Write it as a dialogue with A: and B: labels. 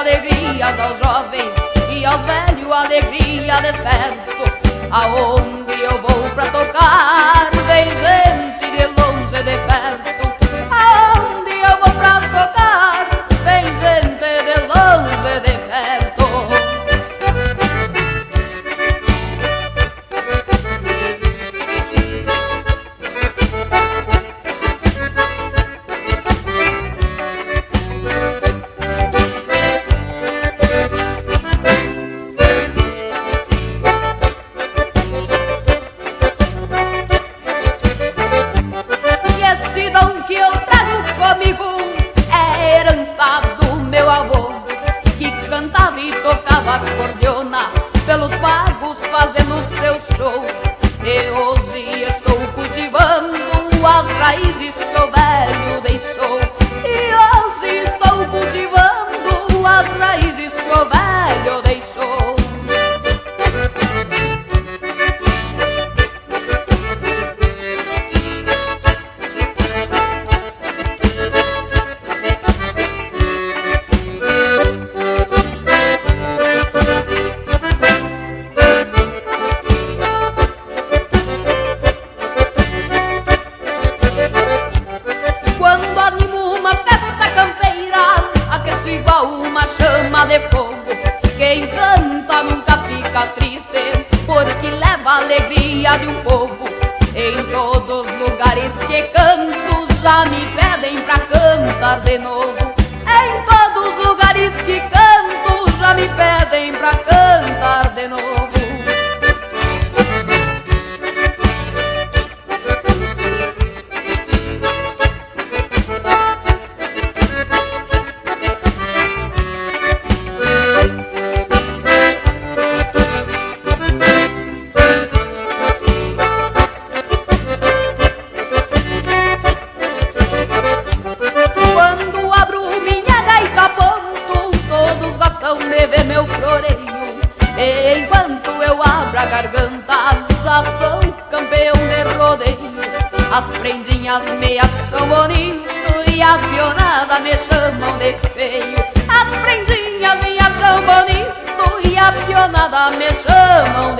A: alegrias aos jovens e aos velhos alegria desperto. Aonde eu vou pra tocar, vem gente de longe e de perto. Aonde eu vou pra tocar, vem gente de longe e de perto. E esse dom que eu trago comigo é herança do meu avô, que cantava e tocava acordeona pelos pagos fazendo seus shows. E hoje estou cultivando as raízes que o velho deixou. E hoje estou cultivando as raízes que o velho deixou. Quando animo uma festa campeira, aqueço igual uma chama de fogo. Quem canta nunca fica triste, porque leva a alegria de um povo. Em todos os lugares que canto, já me pedem pra cantar de novo. Em todos os lugares que canto, já me pedem pra cantar de novo. Quando abro minha gaita ponto, todos gostam de ver meu floreio. E enquanto eu abro a garganta, já sou campeão de rodeio. As prendinhas me acham bonito e a pionada me chamam de feio. As prendinhas me acham bonito e a pionada me chamam de feio.